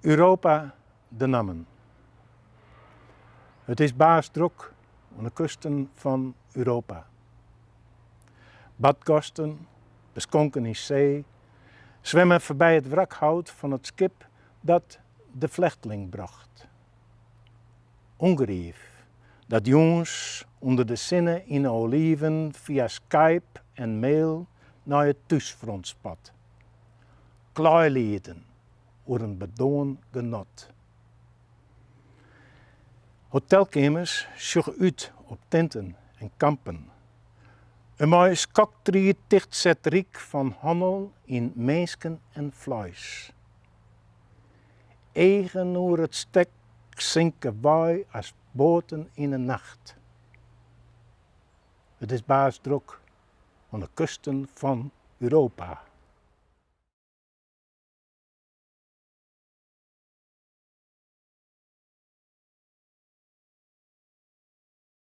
Europa de nammen. It is baasdrok oan de kusten fan Europa. Badgasten, beskonken yn see, swimme foarby it wrakhout fan it skip dat de flechtling brocht. Ûngeriif dat jûns ûnder de sinne yn 'e oliven fia Skype en mail nei it thúsfront spat. Kleilieten oer in bedoarn genot. Hotelkeamers sjogge út op tinten en kampen. In mei skoktried tichtset ryk fan hannel yn minsken en fleis. Eagen oer it stek sinke wei as boaten yn 'e nacht. It is baasdrok oan de kusten fan Europa.